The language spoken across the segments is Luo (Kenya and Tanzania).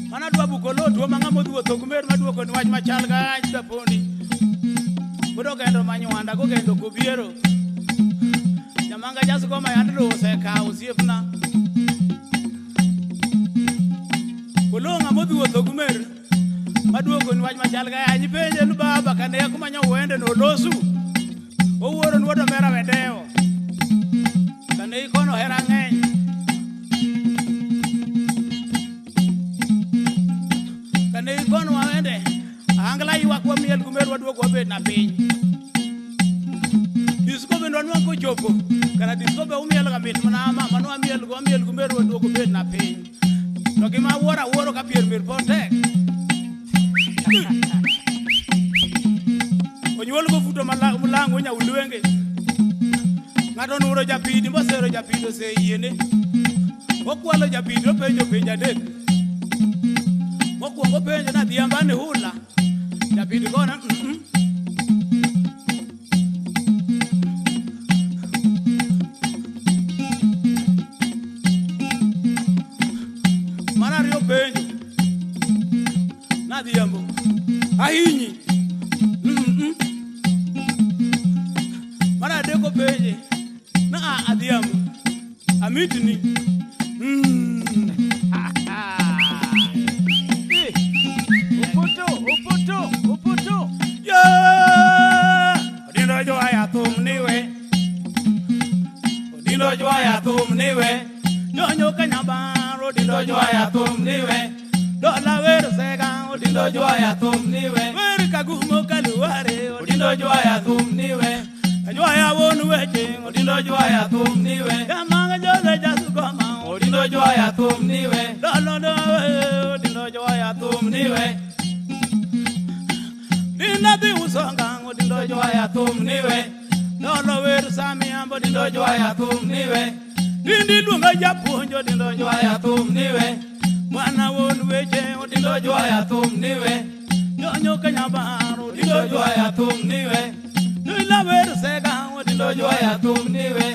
Mana dwa buko lo tuo ma ng'ama odhi wuotho gumer maduoko ni wach machal ga dapondi. Wuod ogendo manywanda gogendo kobiero. Jamanga jasgoma yand lowo osekawo osiepna. Oloo ng'ama odhi wuotho gumer maduoko ni wach machal ga yanyi penje ni baba kane kuma nyawende no losu. Owuoro ni wuod omera wedewo. Kane ikono hera ng'eny. Kane ikono wawende angla ywak wamiel gumer waduogo wabed na piny. Disko bende wanwang' kochopo kara disko be umiel ga mit mana mama nwamiel go wamiel gumer waduogo bed na piny. To gima awuoro awuoro ka pier mier pod tek. Onyuol go futo mulango nyaulwenge. Ng'ato nuro japidi mosero japidi oseyiene. Okwalo japidi openjo penjo adek. Mokwongo openjo ni adhiambo ni hula. Japidi kona mm. Mar ariyo openjo nadhiambo ahinyi. Mar adek openje na a adhiambo amitni. Eh, Opoto, opoto, opoto. Yeah! Odindo jwaya thum niwe. Odindo jwaya thum niwe. Nyonyo kanyabaro odindo jwaya thum niwe. Dola wer sega odindo jwaya thum niwe. Wer kagumo kaluware odindo jwaya thum niwe. Jwaya won weche odindo jwaya thum niwe. Jamanga jole jasugoma odindo jwaya thum niwe. Dolo do odindo jwaya thum niwe. Dinda dhi usonga odindo jwaya thum niwe. Dolo wer samiambo odindo jwaya thum niwe. Dindi luonga japuonj odindo jwaya thum niwe. Mwana wuon weche odindo jwaya thum niwe. Nyonyo kanyabaro odindo jwaya thum niwe. Nila wer sega odindo jwaya thum niwe.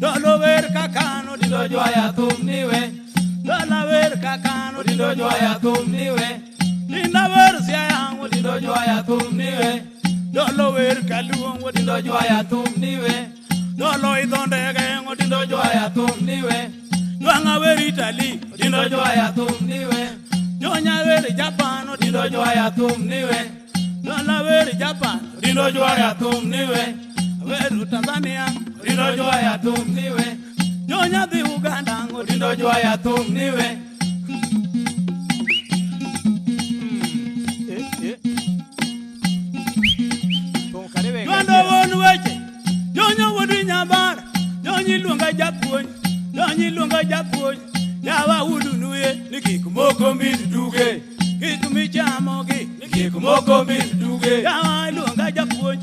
Dolo wer kakano odindo jwaya thum niwe. Dola wer kakano odindo jwaya thum niwe. Dinda wer siaya odindo jwaya thum niwe. Dolo wer kaluong odindo jwaya thum niwe. Dolo idho ndege odindo jwaya thum niwe. Jwang'a wer Italy odindo jwaya thum niwe. Jonya wer Japan odindo jwaya thum niwe. Dola wer Japan odindo jwaya thum niwe. Wer Tanzania odindo jwaya thum niwe. Jonya dhi Uganda odindo jwaya thum niwe. Eh, eh. Thum kare Jwando wuon weche, jonyo wuod nyabar, jonyi luonga japuonj, jonyi luonga japuonj. Yawa udunuye ni gik moko mit duge, gik michamo gi ni gik moko mit duge. Yawa luonga japuonj,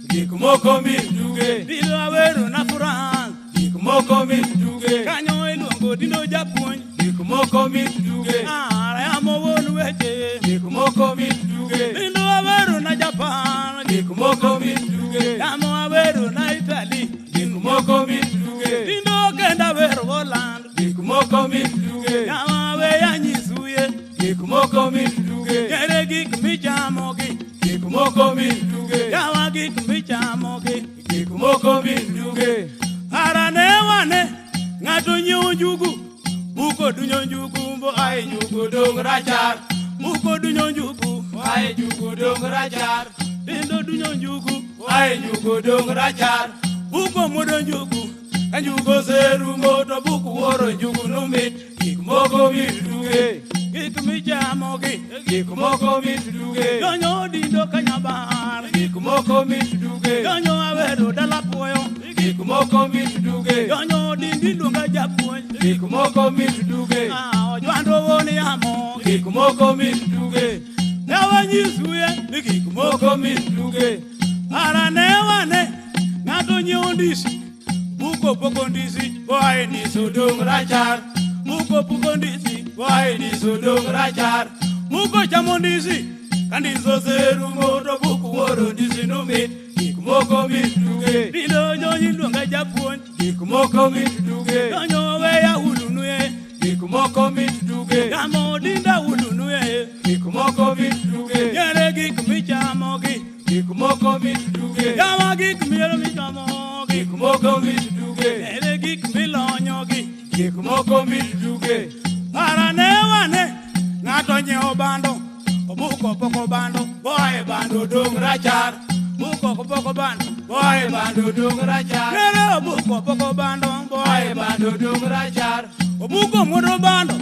gik moko mit duge. Dindo awero na France, gik moko mit duge. Kanyo iluongo dindo japuonj, gik moko mit duge. Ara yamo wuon weche, gik moko mit duge. Dindo awero na Japan, gik moko mit duge. Yamo awero na Italy, gik moko mit duge. Dindo kenda wero Holland, gik moko mit duge. Yamo awe anyisuye, gik moko mit duge. Yere gik michamo gi, gik moko mit duge. Yawa gik michamo gi, gik moko mit duge. Ara ne wane, ng'ato nyiewo njugu, buko dunyo njugu, mbo ai njugu dong rachar. Buko dunyo njugu, ai njugu dong rachar. Dindo dunyo njugu, ai njugu dong rachar. Buko mudo njugu, ka njugu oserumo to buk wuoro njugu nomit. Gik moko mit duge, gik michamo gi, gik moko mit duge. Jonyo dindo kanyabar, gik moko mit duge. Jonyo awero dala puoyo, gik moko mit duge. Jonyo dindi luonga japuonj, gik moko mit duge. Ah, ojwando wuon yamo, gik moko mit duge. Yawa nyisuye ni gik moko mit duge. Ara ne wane, ng'ato nyiewo ndisi, buko poko ndisi, boae ndisi odong' rachar. Buko poko ndisi, boae ndisi odong' rachar. Buko chamo ndisi, Kandiso serumo to buk wuoro ndisi nomit. Gik moko mit duge. Dindo jonyi luonga japuonj. Gik moko mit duge. Donyo weya ulunue. Gik moko mit duge. Yamo dinda ulunue. Gik moko mit duge. Yere gik michamo gi. Gik moko mit duge. Yawa gik miero michamo gi. Gik moko mit duge. Yere gik milonyo gi. Gik moko mit duge. Parane wane ng'ato nyiewo bando. Obuko poko bando. Boye bando dong rachar. Buko poko bando. Boye bando dong rachar. Yere obuko poko bando. Boye bando dong rachar. Obuko muodo bando.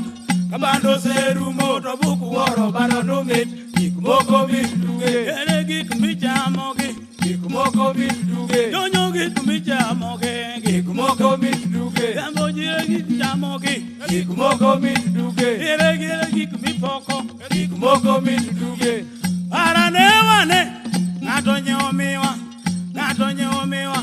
Ka bando oserumo to buk wuoro bando nomit. Gik moko mit duge. Ere gik michamo gi. Gik moko mit duge. Jonyo gik michamo gi. Gik moko mit duge. Jambo jire gik michamo gi. Gik moko mit duge. Ere gik mipoko. Gik moko mit duge. Parane wane ng'ato nyiewo miwa. Ng'ato nyiewo miwa.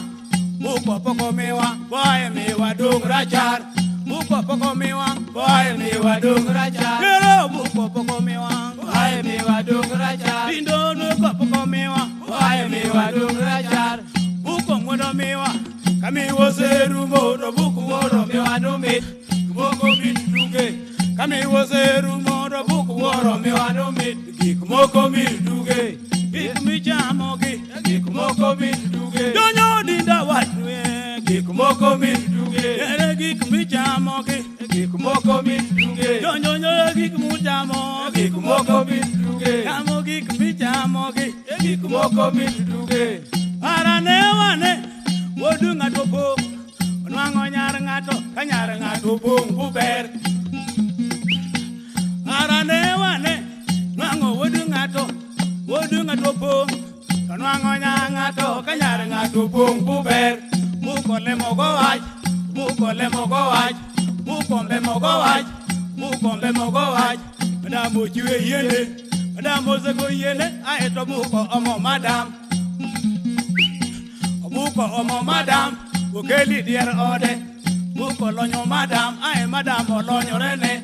Buko poko miwa. Boye miwa dong rachar. Buko poko miwa. Boye miwa dong rachar. Ere buko poko miwa. Boye miwa dong rachar. Dindo buko poko miwa. Boye miwa dong rachar. Buko ng'wedo miwa. Kamiwa oserumo to buk wuoro miwa nomit. Gik moko mit duge. Kamiwa oserumo to buk wuoro miwa nomit. Gik moko mit duge. Gik michamo gi. Gik moko mit duge. Jonyo dinda wachwe. Gik moko mit duge. Ere gik michamo gi. Gik moko mit duge. Jonyo gik muchamo. Gik moko mit duge. Chamo gik michamo gi. Gik moko mit duge. Parane wane wuod ng'ato pong'. Onwang'o nyar ng'ato ka nyar ng'ato pong' buber. Parane wane nwang'o wuod ng'ato. Wuod ng'ato pong'. Onwang'o nyar ng'ato ka nyar ng'ato pong' buber. Buko lemo go wach. Buko lemo go wach. Buko mbemo go wach. Buko mbemo go wach. Madam ochiwe yiende. Madam osego yiende. Aeto buko omo madam. Buko omo madam. Okeli dier ode. Buko lonyo madam. Ae madam olonyore ne.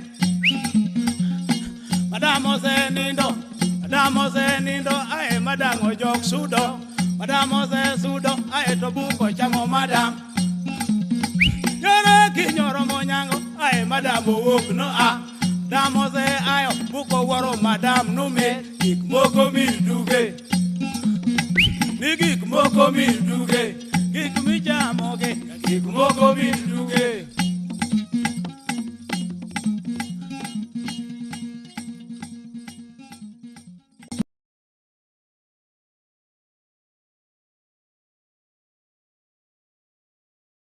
Madam osenindo. Madam osenindo. Ae madam ojok sudo. Madam osesudo. Ae to buko chamo madam. Yore kinyoro monyango. Ae madam owuok no a. Madam ose ayo. Buko wuoro madam nomit. Gik moko mit duge. Ni gik moko mit duge.